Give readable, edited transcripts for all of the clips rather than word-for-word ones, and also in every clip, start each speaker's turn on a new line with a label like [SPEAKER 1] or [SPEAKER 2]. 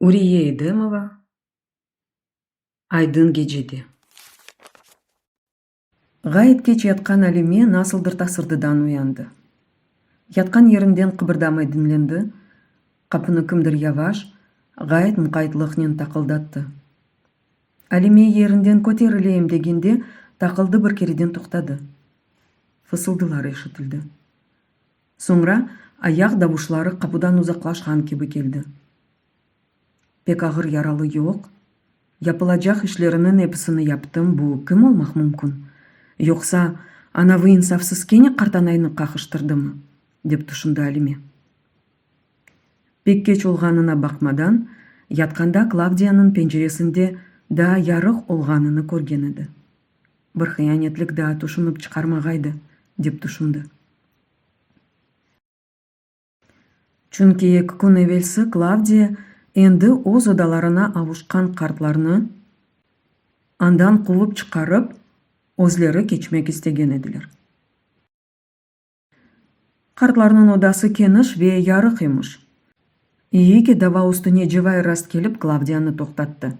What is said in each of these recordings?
[SPEAKER 1] Uriye Edemova Aydın gecede. Ğayet keç yatqan Alime nasıldır tasırdıdan uyandı. Yatqan yerinden qıbırdamay diñlendi, qapını kimdir yavaş, ğayet muqaytlıqnen taqıldattı. Alime yerinden köterileyim degende, taqıldı bir kereden toqtadı. Fısıldılar eşitildi. Soñra ayaq davuşları qapudan uzaqlaşqan kibi keldi. Pek ağır yaralı yoq. Yapılacaq işleriniñ episini yaptım, bu kim olmaq mümkün? Yoqsa, anavı insafsız kene qartanaynı qaqıştırdımı? dep tüşündi Alime. Pek keç olğanına baqmadan, yatqanda Klavdiyanıñ penceresinde daa yarıq olğanını körgen edi. Bir hıyanetlik daa tüşünip çıqarmağaydı, dep tüşündi. Çünki eki kün evelsi Klavdiya endi öz odalarına avuşqan qartlarnı andan quvıp çıqarıp, özleri keçmek istegen ediler. Qartlarnıñ odası keniş ve yarıq emiş. İyi ki, dava üstüne Cevay rastkelip Klavdiyanı toqtattı.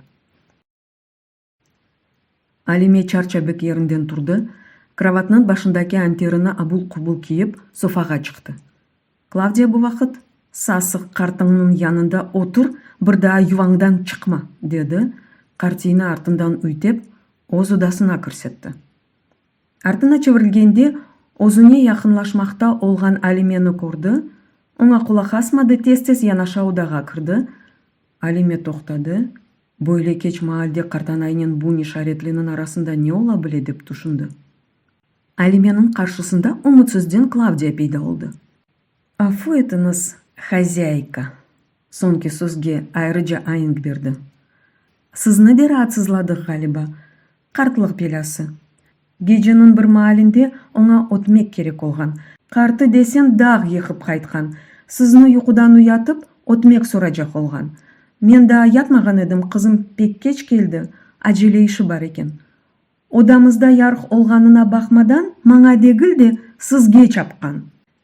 [SPEAKER 1] Alime çar-çabik yerinden turdı, krovatnıñ başındaki anterini abul-qubul kiyip, sofağa çıqtı. Klavdiya bu vaqıt, Sasıq qartıñnıñ yanında otur, bir daa yuvañdan çıqma, dedi, qartiyni artından üytep, öz odasına kirsetti. Artına çevirilgende, özüne yaqınlaşmaqta olğan Alimeni kördi, oña qulaq asmadı, tez-tez yanaşa odağa kirdi. Alime toqtadı, böyle keç maalde qartanaynen bu nişaretliniñ arasında ne ola bile dep tüşündi. Alimeniñ qarşısında ümütsizden Klavdiya peyda oldı. Afu etiñiz, hazyayka, soñki sözge ayrıca aenk berdi. Sizni de raatsızladıq, ğaliba. Qartlıq belâsı. Geceniñ bir maalinde oña ötmek kerek olğan. Qartı deseñ dağ yıqıp qaytqan. Sizni yuqudan uyatıp, ötmek soracaq olğan. Men daa yatmağan edim, qızım pek keç keldi, acele işi bar eken. Odamızda yarıq olğanına baqmadan, maña degil de, sizge çapqan.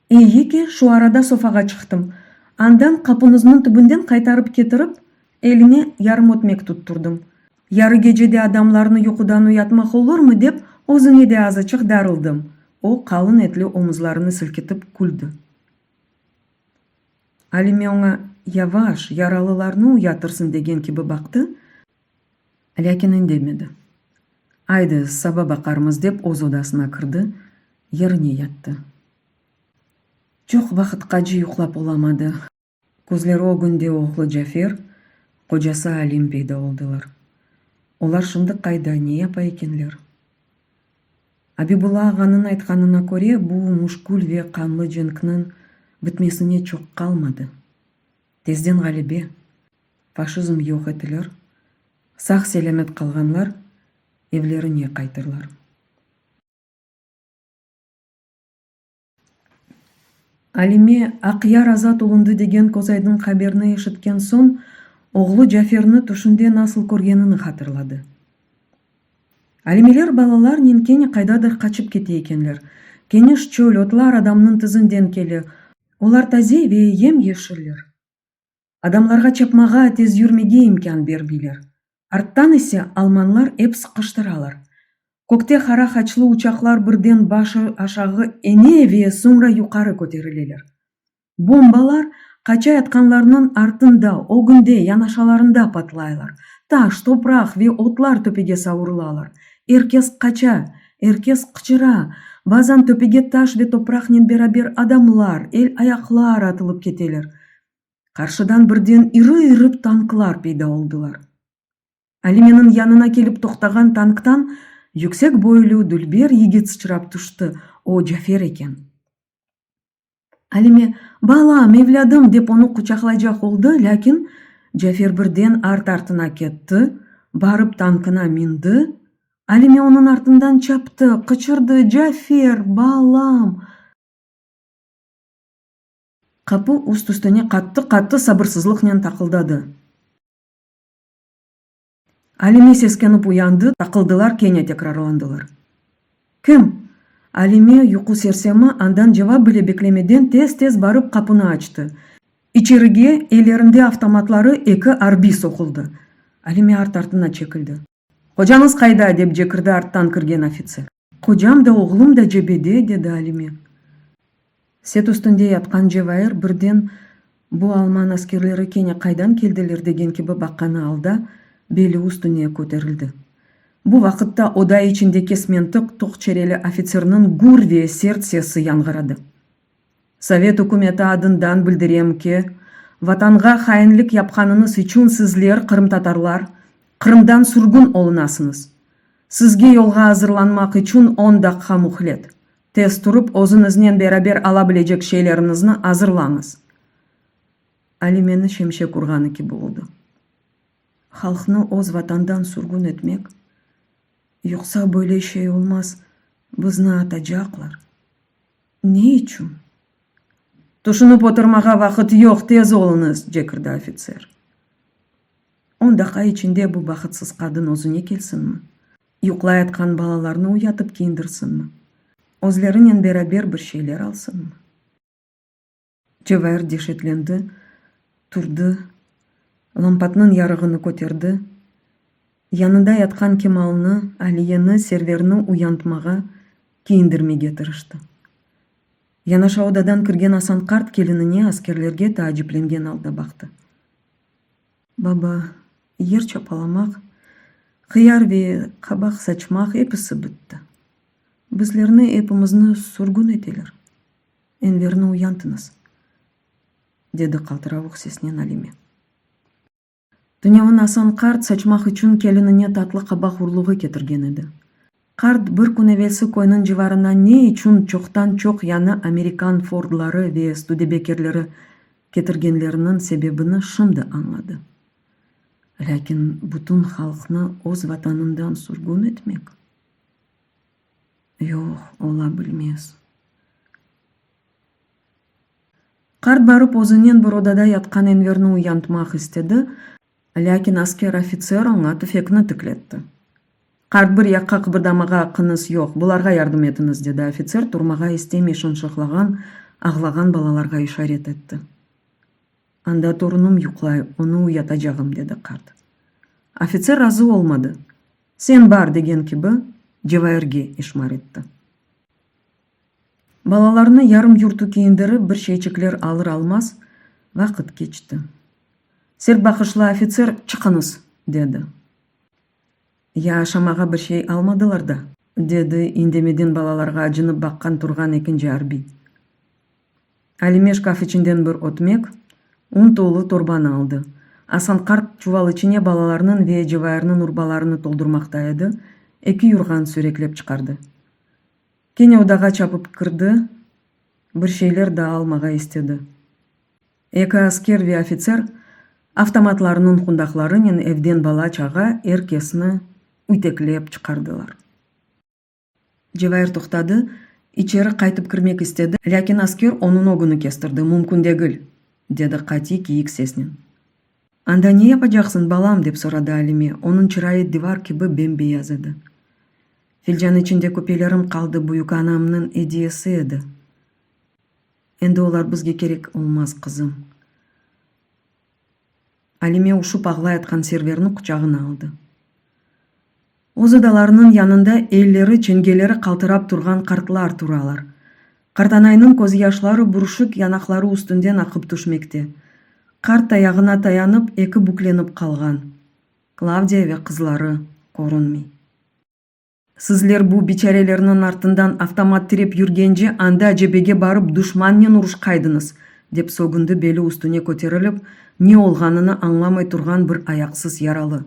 [SPEAKER 1] Eyi ki, şu arada sofağa çıqtım. Andan qapuñıznıñ tübünden qaytarıp ketirip, eline yarım ötmek tutturdım. Yarı gecede adamlarnı yuqudan uyatmaq olurmı dep, özüne de azaçıq darıldım, o, qalın etli omuzlarını silkitip, küldi. Alime oña, Yavaş, yaralılarnı uyatırsıñ degen kibi baqtı, lâkin indemedi. Aydı, saba baqarmız dep öz odasına kirdi, yerine yattı. Çoq vaqıtqace yuqlap olamadı. Közleri ögünde oğlu Cafer, qocası Alim peyda oldılar. Olar şimdi qayda, ne yapa ekenler? Abibulla ağanıñ aytqanına köre, bu müşkül ve qanlı cenkniñ bitmesine çoq qalmadı. Tezden ğalebe, faşizm yoq etilir, sağ-selâmet qalğanlar evlerine qaytırlar. Alime, Aqyar azat olundı degen közaydın haberni eşitken soñ, oğlu Caferni tüşünde nasıl körgenini hatırladı. Alimeler balalarnen kene qaydadır qaçıp kete ekenler. Keniş çöl, otlar adamnıñ tizinden kele, olar taze ve yem-yeşiller. Adamlarğa çapmağa, tez yürmege imkân bermeyler. Arttan ise almanlar ep sıqıştıralar. Kökte qara haçlı uçaqlar birden başı aşağı ene ve soñra yuqarı köterileler. Bombalar qaçayatqanlarnıñ artında, ögünde, yanaşalarında patlaylar. Taş, topraq ve otlar töpege savurılalar. Er kes qaça, er kes qıçıra. Bazan töpege taş ve topraqnen beraber adamlar, el-ayaqlar atılıp keteler. Qarşıdan birden iri-iri tanklar peyda oldılar. Alimeniñ yanına kelip toqtağan tanktan yüksek boylu, dülber yigit sıçrap tüşti, o Cafer eken. Alime, Balam, evlâdım, dep onı quçaqlaycaq oldı, lâkin Cafer birden art-artına ketti, barıp tankına mindi, Alime onıñ artından çaptı, qıçırdı, Cafer, balam! Qapı üst-üstüne qattı-qattı sabırsızlıqnen taqıldadı. Alime seskenip uyandı, taqıldılar kene tekrarlandılar. Kim? Alime, yuqu sersemi, andan cevap bile beklemeden tez-tez barıp qapını açtı. İçerige ellerinde avtomatları eki arbiy soquldı. Alime art-artına çekildi. Qocañız qayda? dep cekirdi arttan kirgen ofitser. Qocam da, oğlum da cebede, dedi Alime. Set üstünde yatqan Cevair birden bu alman askerleri kene qaydan keldiler degen kibi baqqanı alda beli üstüne köterildi. Bu vaqıtta oda içinde kesmentiq toq çereli ofitserniñ gür ve sert sesi yañğıradı. Sovet ükümeti adından bildirem ki, Vatanğa hainlik yapqanıñız içün sizler, qırımtatarlar, Qırımdan sürgün olunasıñız. Sizge yolğa azırlanmaq içün on daqqa mühlet. Tez turıp, özüñiznen beraber ala bilecek şeyleriñizni azırlañız. Alimeni şemşek urğanı kibi oldı. Halqnı öz Vatandan sürgün etmek? Yoqsa böyle şey olmaz, bizni atacaqlar. Ne içün? Tüşünip oturmağa vaqıt yoq, tez oluñız! cekirdi ofitser. On daqqa içinde bu bahıtsız qadın özüne kelsinmi? Yuqlayatqan balalarnı uyatıp kiyindirsinmi? Özlerinen beraber bir şeyler alsınmı? Cevair deşetlendi, turdı, lampatnıñ yarığını köterdi, yanında yatqan Kemalnı, Aliyeni, Serverni uyantmağa, kiyindirmege tırıştı. Yanaşa odadan kirgen Asan qart kelinine, askerlerge taaciplengen alda baqtı. Baba, yer çapalamaq, hıyar ve qabaq saçmaq episi bitti. Bizlerni epimizni sürgün eteler. Enverni uyantıñız, dedi qaltıravuq sesnen Alime. Tünevin Asan qart saçmaq içün kelinine tatlı qabaq urluğı ketirgen edi. Qart bir kün evelsi köyniñ civarına ne içün çoqtan-çoq yañı amerikan Fordları ve Studebekerleri ketirgenleriniñ sebebini şimdi añladı. Lâkin bütün halqnı öz vatanından sürgün etmek? Yoq, ola bilmez. Qart barıp özünen bir odada yatqan Enverni uyantmaq istedi, lâkin asker ofitser oña tüfekni tikletti. Qart bir yaqqa qıbırdamağa aqqıñız yoq, bularğa yardım etiñiz, dedi ofitser, turmağa istemey şınşıqlağan, ağlağan balalarğa işaret etti. Anda torunım yuqlay, onı uyatacağım, dedi qart. Ofitser razı olmadı. Sen bar, degen kibi, Cevairge işmar etti. Balalarnı yarım-yurtu kiyindirip bir şeyçikler alır-almaz, vaqıt keçti. Sert baqışlı ofitser, Çıqıñız! dedi. Ya aşamağa bir şey almadılar da? dedi indemeden balalarğa acınıp baqqan turğan ekinci arbiy. Alime şkaf içinden bir ötmek, un tolu torbanı aldı. Asan qart çuval içine balalarnıñ ve Cevairniñ urbalarını toldurmaqta edi, eki yurğan süreklep çıqardı. Kene odağa çapıp kirdi, bir şeyler daa almağa istedi. Eki asker ve ofitser avtomatlarınıñ qundaqlarınen evden bala-çağa, er kesni üyteklep çıqardılar. Cevair toqtadı, içeri qaytıp kirmek istedi, lâkin asker onıñ ögüni kestirdi, Mümkün degil! dedi qatiy kiyik sesnen. Anda ne yapacaqsıñ, balam? dep soradı Alime, onıñ çırayı divar kibi bem-beyaz edi. Filcan içinde küpelerim qaldı, büyükanamnıñ ediyesi edi. Endi olar bizge kerek olmaz, qızım. Alime üşüp ağlayatqan Serverni quçağına aldı. Öz odalarınıñ yanında elleri, çengeleri qaltırap turğan qartlar turalar. Qartanaynıñ közyaşları bürüşik yanaqları üstünden aqıp tüşmekte. Qart tayağına tayanıp, eki büklenip qalğan. Klavdiya ve qızları körünmey. Sizler bu biçarelerniñ artından avtomat tirep yürgence, anda cebege barıp duşmannen uruşqaydıñız, dep sögündi beli üstüne köterilip, ne olğanını añlamay turğan bir ayaqsız yaralı.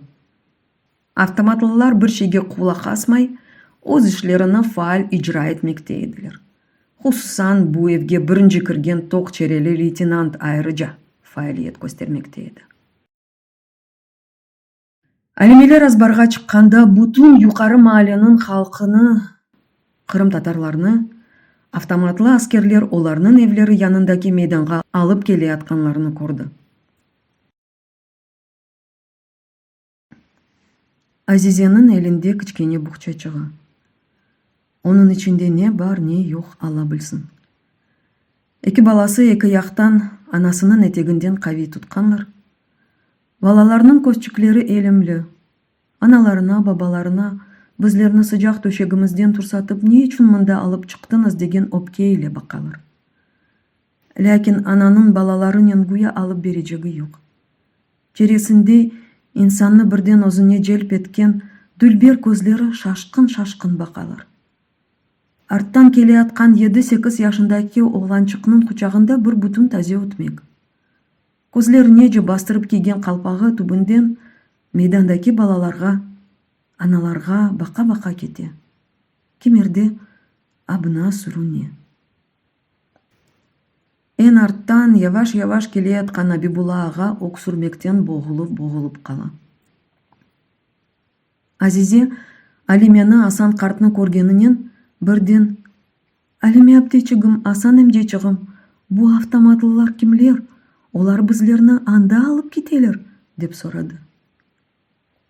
[SPEAKER 1] Avtomatlılar bir şeyge qulaq asmay, öz işlerini faal icra etmekte ediler. Hususan, bu evge birinci kirgen toq çereli leytenant ayrıca faaliyet köstermekte edi. Alimeler azbarğa çıqqanda bütün yuqarı maaleniñ halqını, qırımtatarlarnı, avtomatlı askerler olarnıñ evleri yanındaki meydanğa alıp keleyatqanlarını kördi. Azizeniñ elinde kiçkene buhçaçığı. Onıñ içinde ne bar, ne yoq, Alla bilsin. Eki balası eki yaqtan. Anasınıñ eteginden qaviy tutqanlar. Balalarnıñ közçikleri elimli. Analarına, babalarına, bizlerni sıcaq töşegimizden tursatıp ne içün mında alıp çıqtıñız degen öpke ile baqalar. Lâkin ananıñ balalarınen güya alıp berecegi yoq. Çeresinde insannı birden özüne celp etken dülber közleri şaşqın-şaşqın baqalar. Arttan keleyatqan yedi-sekiz yaşındaki oğlançıqnıñ quçağında bir bütün taze ötmek. Közlerinece bastırıp kiygen qalpağı tübünden meydandaki balalarğa, analarğa baqa-baqa kete. Kimerde abına sürüne. Eñ arttan yavaş-yavaş keleyatqan Abibulla ağa öksürmekten boğulıp-boğulıp qala. Azize, Alimeni, Asan qartnı körgeninen, birden, Alime apteçigim, Asan emceçigim, bu avtomatlılar kimler, olar bizlerni anda alıp keteler? dep soradı.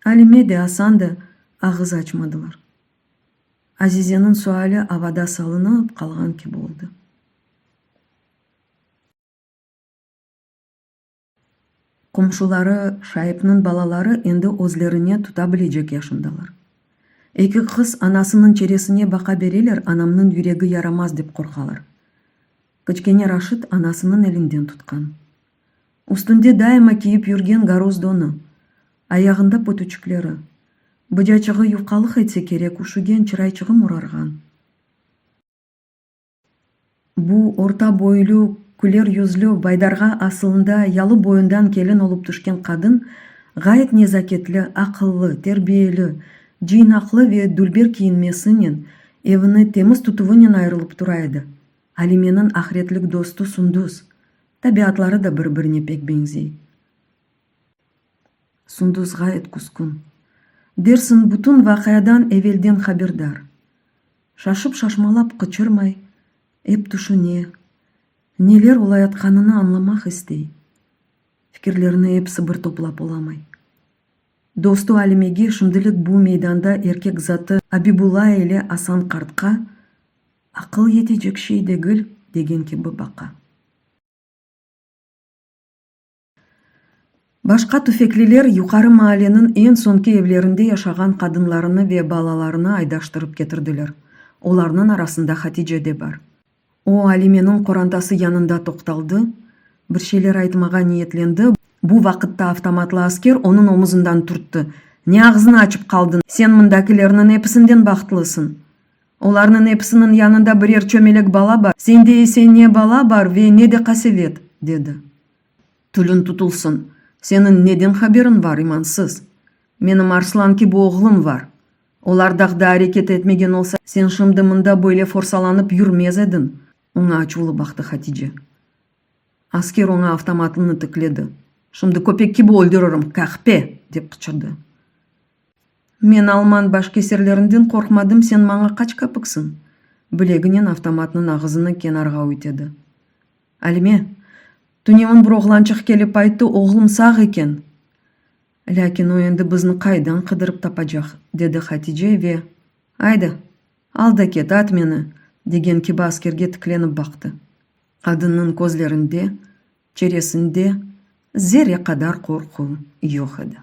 [SPEAKER 1] Alime de, Asan da ağız açmadılar. Azizeniñ suali avada salınıp qalğan kibi oldı. Qomşuları Şaipniñ balaları endi özlerine tuta bilecek yaşındalar. Eki qız anasınıñ çeresine baqa bereler, anamnıñ yüregi yaramaz dep qorqalar. Kiçkene Raşit anasınıñ elinden tutqan. Üstünde daima kiyip yürgen garoz donu, ayağında potüçikleri, bıcaçığı yufqalıq etse kerek üşügen çırayçığı morarğan. Bu orta boylu, küler yüzlü, Baydarğa asılında yalı boyundan kelin olıp tüşken qadın ğayet nezaketli, aqıllı, terbiyeli, cıynaqlı ve dülber kiyinmesinen, evini temiz tutuvınen ayırılıp tura edi. Alimeniñ ahretlik dostu Sundus, tabiatları da bir-birine pek beñzey. Sundus ğayet küskün. Dersiñ, bütün vaqiadan evelden haberdar. Şaşıp-şaşmalap qıçırmay, ep tüşüne, neler olayatqanını añlamaq istey. Fikirlerini episi bir toplap olamay. Dostu Alimege şimdilik bu meydanda erkek zatı Abibulla ile Asan qartqa aqıl yetecek şey degil degen kibi baqa. Başqa tüfekliler yuqarı maaleniñ eñ soñki evlerinde yaşağan qadınlarını ve balalarını aydaştırıp ketirdiler. Olarnıñ arasında Hatice de bar. O, Alimeniñ qorantası yanında toqtaldı, bir şeyler aytmağa niyetlendi, bu vaqıtta avtomatlı asker onıñ omuzından türtti, Ne ağzını açıp qaldıñ, sen mındakilerniñ episinden bahtlısıñ! Olarnıñ episiniñ yanında birer çömelek bala bar, sende ise ne bala bar ve ne de qasevet, dedi. Tülüñ tutulsın, seniñ neden haberiñ bar, imansız? Menim arslan kibi oğlum var. Olar dağda areket etmegen olsa, sen şimdi mında böyle forsalanıp yürmez ediñ, oña açuvlı baqtı Hatice. Asker oña avtomatını tikledi. Şimdi köpek kibi öldüririm, kahpe! dep qıçırdı. Men alman başkeserlerinden qorqmadım, sen maña qaç kapiksiñ? Bileginen avtomatnıñ ağızını kenarğa üytedi. Alime, tünevin bir oğlançıq kelip ayttı, oğlum sağ eken. Lâkin o endi bizni qaydan qıdırıp tapacaq, dedi Hatice ve, Ayda, al da ket, at meni, degen kibi askerge tiklenip baqtı. Qadınnıñ közlerinde, çeresinde zerre qadar qorqu yoq edi.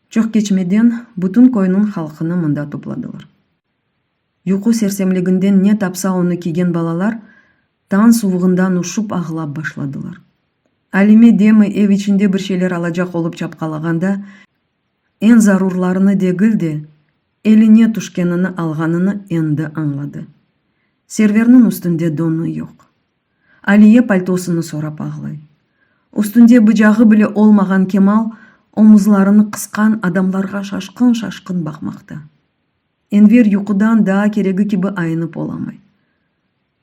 [SPEAKER 1] Çoq keçmeden bütün köyniñ halqını mında topladılar. Yuqu sersemliginden ne tapsa onı kiygen balalar tañ suvuğından üşüp ağlap başladılar. Alime demi ev içinde bir şeyler alacaq olıp çapqalağanda, eñ zarurlarını degil de, eline tüşkenini alğanını endi añladı. Serverniñ üstünde donu yoq. Aliye paltosını sorap ağlay. Üstünde bıcağı bile olmağan Kemal omuzlarını qısqan adamlarğa şaşqın-şaşqın baqmaqta. Enver yuqudan daa keregi kibi ayınıp olamay.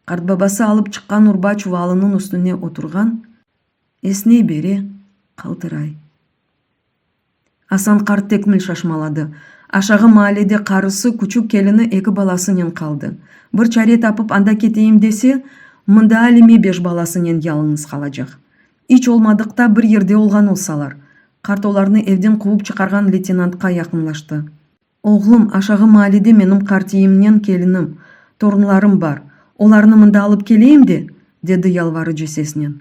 [SPEAKER 1] Qartbabası alıp çıqqan urba çuvalınıñ üstüne oturğan, esney bere, qaltıray. Asan qart tekmil şaşmaladı. Aşağı maalede qarısı, küçük kelini eki balasınen qaldı. Bir çare tapıp anda keteyim dese, mında Alime beş balasınen yalıñız qalacaq. İç olmadıqta bir yerde olğan olsalar. Qart olarnı evden quvıp çıqarğan leytenantqa yaqınlaştı. Oğlum, aşağı maalede menim qartiyimnen kelinim, torunlarım bar. Olarnı mında alıp keleyim de? dedi yalvarıcı sesnen.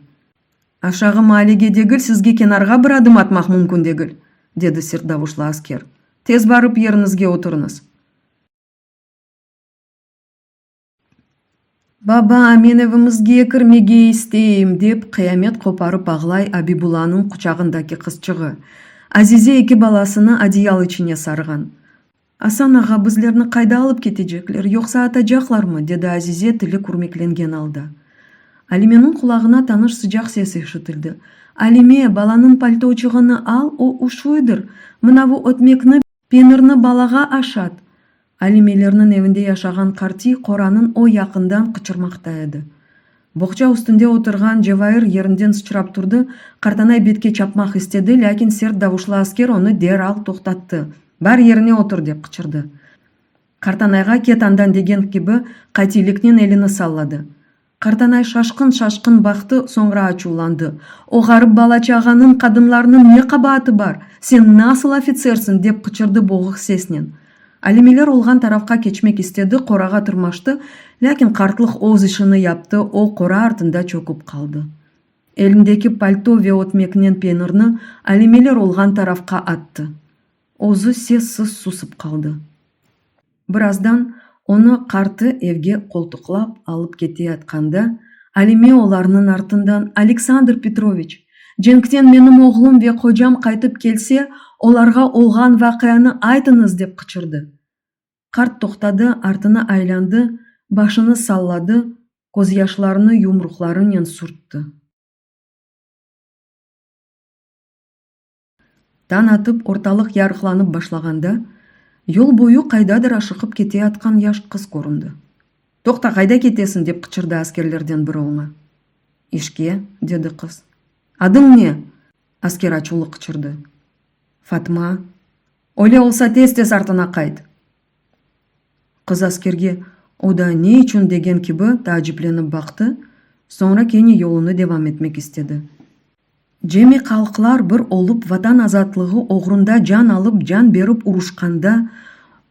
[SPEAKER 1] Aşağı maalege degil, sizge kenarğa bir adım atmaq mümkün degil, dedi sert davuşlı asker. Tez barıp yeriñizge oturıñız. Baba, men evimizge kirmege isteyim, dep qıyamet qoparıp ağlay Abibulanıñ quçağındaki qızçığı. Azize eki balasını adiyal içine sarğan. Asan ağa, bizlerni qayda alıp ketecekler, yoqsa atacaqlarmı? dedi Azize tili kürmeklengen alda. Alimeniñ qulağına tanış sıcaq ses eşitildi. Alime, balanıñ paltoçığını al, o üşüydir. Mınavu ötmekni, penirni balağa aşat. Alimelerniñ evinde yaşağan qartiy qoranıñ o yaqından qıçırmaqta edi. Boğça üstünde oturğan Cevair yerinden sıçrap turdı, qartanay betke çapmaq istedi, lâkin sert davuşlı asker onı deral toqtattı. Bar yerine otur! dep qıçırdı. Qartanayğa ket andan degen kibi qatiyliknen elini salladı. Qartanay şaşqın-şaşqın baqtı, soñra açuvlandı. O ğarip bala-çağanıñ, qadınlarnıñ ne qabaatı bar? Sen nasıl ofitsersiñ? dep qıçırdı boğuq sesnen. Alimeler olğan tarafqa keçmek istedi, qorağa tırmaştı, lâkin qartlıq öz işini yaptı, o qora artında çöküp qaldı. Elindeki palto ve ötmeknen penirni Alimeler olğan tarafqa attı. Özü sessiz susıp qaldı. Birazdan onı qartı evge qoltuqlap alıp keteyatqanda, Alime olarnıñ artından, Aleksandr Petroviç, cenkten menim oğlum ve qocam qaytıp kelse, olarğa olğan vaqianı aytıñız, dep qıçırdı. Qart toqtadı, artına aylandı, başını salladı, közyaşlarını yumruqlarınen sürtti. Tañ atıp, ortalıq yarıqlanıp başlağanda, yol boyu qaydadır aşıqıp keteyatqan yaş qız köründi. Toqta, qayda ketesiñ? dep qıçırdı askerlerden biri oña. İşke, dedi qız. Adıñ ne? asker açuvlı qıçırdı. Fatma. Öyle olsa tez-tez artına qayt! Qız askerge, o da ne içün degen kibi, taaciplenip baqtı, soñra kene yolunı devam etmek istedi. Cemi halqlar bir olıp Vatan azatlığı oğrunda can alıp, can berip uruşqanda,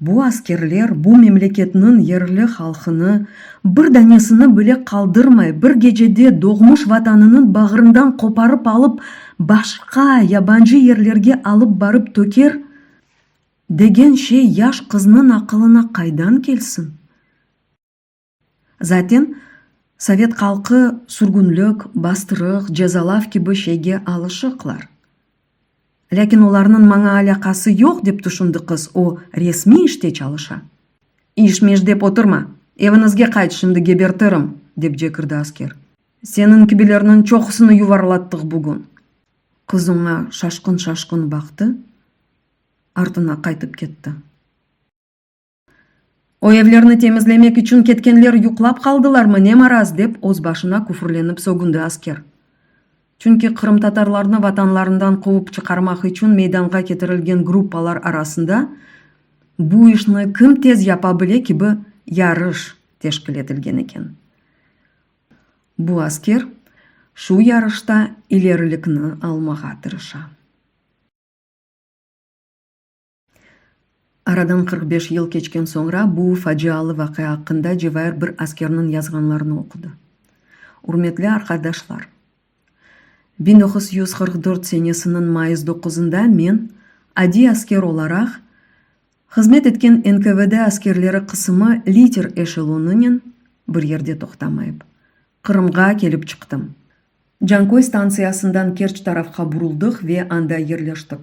[SPEAKER 1] bu askerler bu memleketniñ yerli halqını, bir danesini bile qaldırmay bir gecede doğmuş Vatanınıñ bağrından qoparıp alıp başqa, yabancı yerlerge alıp barıp töker, degen şey yaş qıznıñ aqılına qaydan kelsin? Zaten, sovet halqı sürgünlik, bastırıq, cezalav kibi şeyge alışıqlar. Lâkin olarnıñ maña alâqası yoq, dep tüşündi qız, o, resmiy işte çalışa. İş-miş dep oturma, eviñizge qayt, şimdi gebertirim, dep cekirdi asker. Seniñ kibilerniñ çoqusını yuvarlattıq bugün. Qız oña şaşqın-şaşqın baqtı, artına qaytıp ketti. O evlerni temizlemek içün ketkenler yuqlap qaldılarmı, ne maraz, dep öz başına küfürlenip sögündi asker. Çünki qırımtatarlarnı vatanlarından quvıp çıqarmaq içün meydanğa ketirilgen gruppalar arasında bu işni kim tez yapa bile kibi yarış teşkil etilgen eken. Bu asker şu yarışta ilerilikni almağa tırışa. Aradan 45 yıl keçken soñra bu facialı vaqia aqqında Cevair bir askerniñ yazğanlarını oqudı. Ürmetli arqadaşlar! 1944 senesiniñ mayıs doquzında men, adiy asker olaraq, hızmet etken NKVD askerleri qısımı liter eşelonınen, bir yerde toqtamayıp, Qırımğa kelip çıqtım. Canköy stantsiyasından Kerç tarafqa buruldıq ve anda yerleştik.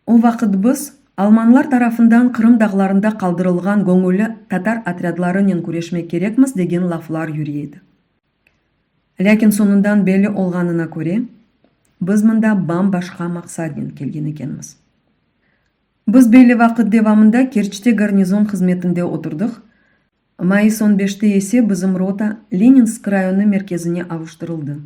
[SPEAKER 1] O vaqıt biz, almanlar tarafından Qırım dağlarında qaldırılğan göñülli tatar otrâdlarınen küreşmek kerekmiz degen laflar yüre edi. Lâkin soñundan belli olğanına köre, biz mında bam-başqa maqsadnen kelgen ekenmiz. Biz belli vaqıt devamında Kerçte garnizon hızmetinde oturdıq, mayıs on beşte ise bizim rota Leninsk rayonı merkezine avuştırıldı.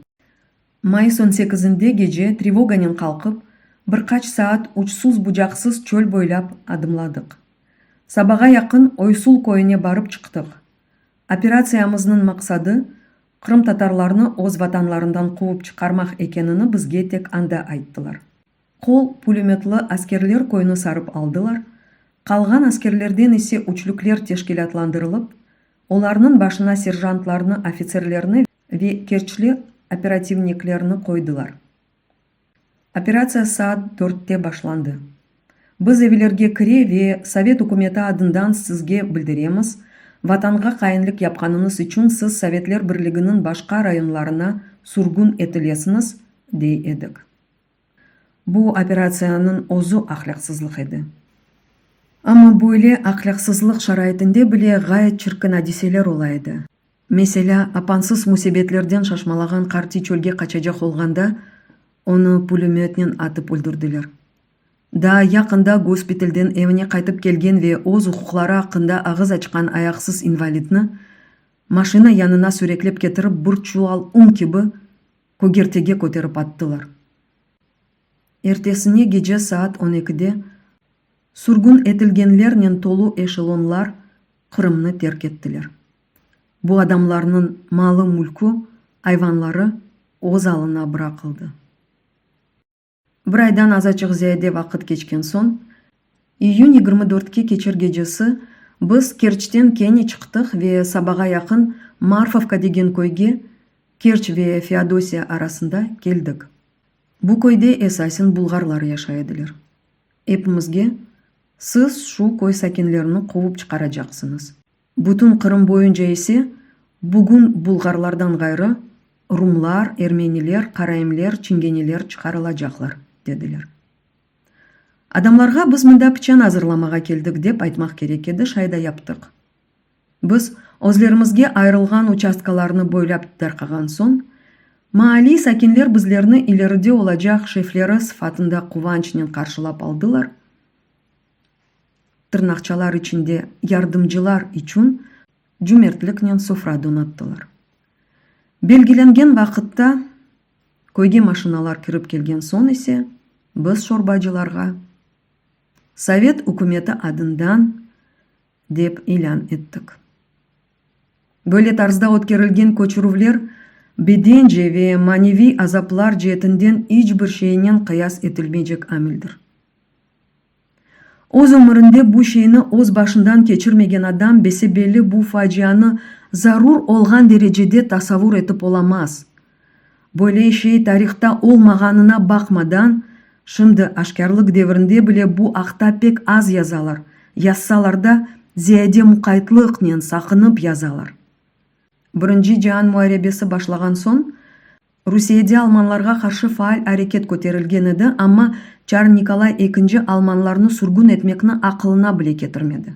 [SPEAKER 1] Mayıs on sekizinde gece trevoganen qalqıp, bir qaç saat uçsuz-bucaqsız çöl boylap adımladıq. Sabağa yaqın Oysul köyüne barıp çıqtıq. Operatsiyamıznıñ maqsadı, qırımtatarlarnı öz vatanlarından quvıp çıqarmaq ekenini bizge tek anda ayttılar. Qol pulemötlı askerler köyni sarıp aldılar, qalğan askerlerden ise üçlükler teşkilâtlandırılıp, olarnıñ başına serjantlarnı, ofitserlerni. Ve kerçli operativniklerni qoydılar. Operatsiya saat dörtte başlandı. Biz evlerge kire ve Sovet ükümeti adından sizge bildiremiz, Vatanğa hainlik yapqanıñız içün siz Sovetler Birliginiñ başqa rayonlarına sürgün etilesiñiz, dey edik. Bu operatsiyanıñ özü ahlâqsızlıq edi. Amma böyle ahlâqsızlıq şaraitinde bile ğayet çirkin adiseler ola edi. Meselâ, apansız müsibetlerden şaşmalağan qartiy çölge qaçacaq olğanda, onı pülemötnen atıp öldürdiler. Daa yaqında gospitalden evine qaytıp kelgen ve öz uquqları aqqında ağız açqan ayaqsız invalidni maşina yanına süreklep ketirip bir çuval un kibi kögertege köterip attılar. Ertesine gece saat on ekide sürgün etilgenlernen tolu eşelonlar Qırımnı terk ettiler. Bu adamlarnıñ malı-mülkü, ayvanları öz alına bıraqıldı. Bir aydan azaçıq ziyade vaqıt keçken soñ, iyün 24-ke keçer gecesi biz Kerçten kene çıqtıq ve sabağa yaqın Marfovka degen köyge, Kerç ve Feodosiya arasında, keldik. Bu köyde esasen bulğarlar yaşay ediler. Epimizge, Siz şu köy sakinlerini quvıp çıqaracaqsıñız. Bütün Qırım boyunca ise bugün bulğarlardan ğayrı rumlar, ermeniler, qaraimler, çingeneler çıqarılacaqlar, dediler. Adamlarğa biz mında piçan azırlamağa keldik dep aytmaq kerek edi, şay da yaptıq. Biz özlerimizge ayırılğan uçastkalarnı boylap darqağan soñ, maalliy sakinler bizlerni ileride olacaq şefleri sıfatında quvançnen qarşılap aldılar, tırnaqçalar içinde yardımcılar içün cümertliknen sofra donattılar. Belgilengen vaqıtta köyge maşinalar kirip kelgen soñ ise biz şorbacılarğa Sovet ükümeti adından dep ilân ettik. Böyle tarzda ötkerilgen köçürüvler bedence ve maneviy azaplar ceetinden iç bir şeynen qıyas etilmeycek amildir. Öz ömürinde bu şeyni öz başından keçirmegen adam bese-belli bu facianı zarur olğan derecede tasavur etip olamaz. Böyle şey tarihta olmağanına baqmadan, şimdi aşkârlıq devrinde bile bu aqta pek az yazalar, yazsalar da, ziyade muqaytlıqnen, saqınıp yazalar. Birinci cian muarebesi başlağan soñ, Rusiyede almanlarğa qarşı faal areket köterilgen edi, amma çar Nikolay ekinci almanlarnı sürgün etmekni aqılına bile ketirmedi.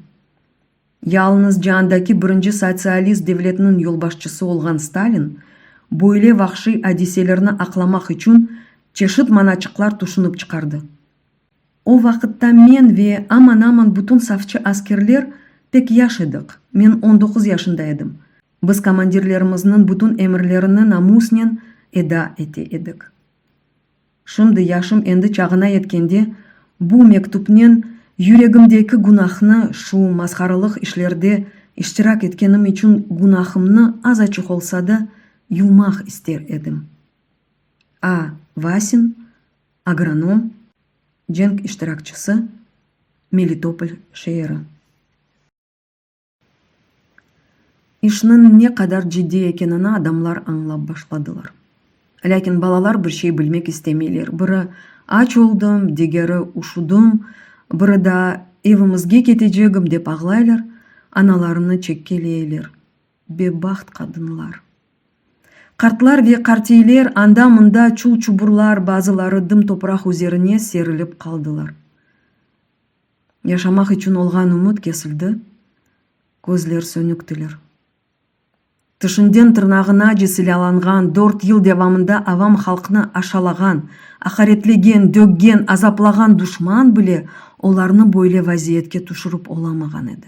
[SPEAKER 1] Yalıñız ciandaki birinci sotsialist devletniñ yolbaşçısı olğan Stalin böyle vahşiy adiselerni aqlamaq içün çeşit manaçıqlar tüşünip çıqardı. O vaqıtta men ve aman-aman bütün safçı askerler pek yaş edik, men on doquz yaşında edim. Biz komandirlerimizniñ bütün emirlerini namusnen eda ete edik. Şimdi yaşım endi çağına yetkende, bu mektüpnen yüregimdeki günahnı, şu masharalıq işlerde iştirak etkenim içün günahımnı azaçıq olsa da, yuvmaq ister edim. A. Vasin, agronom, cenk iştirakçisi, Melitopol şeeri. İşniñ ne qadar ciddiy ekenini adamlar añlap başladılar. Lâkin balalar bir şey bilmek istemeyler, biri aç oldım, digeri üşüdüm, biri daa evimizge ketecegim dep ağlaylar, analarını çekkeleyler. Bebaht qadınlar. Qartlar ve qartiyler anda-mında çul-çuburlar, bazıları dım topraq üzerine serilip qaldılar. Yaşamaq içün olğan ümüt kesildi, közler sönüktiler. Tişinden tırnağınace silâlanğan, dört yıl devamında avam halqnı aşalağan, aqaretlegen, döggen, azaplağan duşman bile olarnı böyle vaziyetke tüşürip olamağan edi.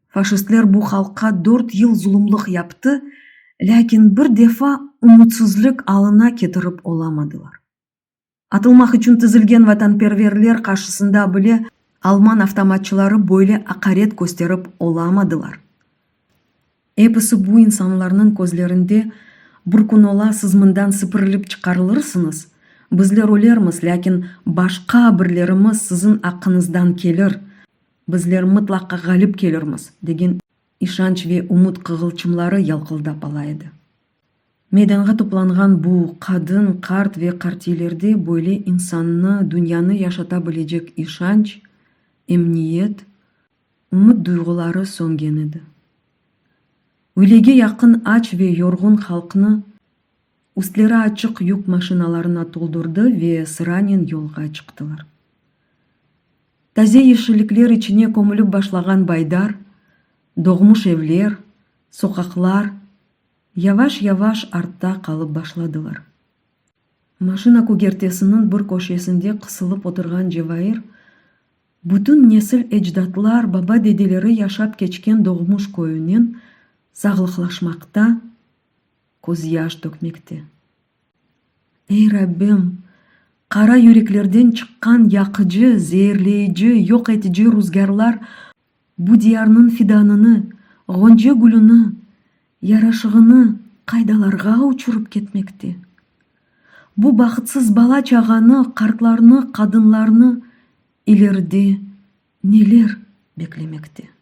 [SPEAKER 1] Faşistler bu halqqa dört yıl zulumlıq yaptı, lâkin bir defa ümütsizlik alına ketirip olamadılar. Atılmaq içün tizilgen vatanperverler qarşısında bile alman avtomatçıları böyle aqaret kösterip olamadılar. Episi bu insanlarnıñ közlerinde bir kün ola siz mından sipirilip çıqarılırsıñız, bizler ölermiz, lâkin başqa birlerimiz siziñ aqqıñızdan kelir, bizler mıtlaqa ğalip kelirmiz, degen işanç ve ümüt qığılçımları yalqıldap ala edi. Meydanğa toplanğan bu qadın, qart ve qartiylerde böyle insannı, dünyanı yaşata bilecek işanç, emniyet, ümüt duyğuları söngen edi. Üylege yaqın aç ve yorğun halqnı üstleri açıq yük maşinalarına toldurdı ve sıranen yolğa çıqtılar. Taze yeşillikler içine kömülip başlağan baydar, doğmuş evler, soqaqlar yavaş-yavaş artta qalıp başladılar. Maşina kögertesiniñ bir köşesinde qısılıp oturğan Cevair, bütün nesil ecdatlar, baba-dedeleri yaşap keçken doğmuş köyünen sağlıqlaşmaqta, közyaş tökmekte. Ey, Rabbim, qara yüreklerden çıqqan yaqıcı, zeerleyici, yoq etici ruzgârlar bu diyarnıñ fidanını, ğonce gülüni, yaraşığını qaydalarğa uçurıp ketmekte? Bu bahıtsız bala-çağanı, qartlarnı, qadınlarnı ileride neler beklemekte?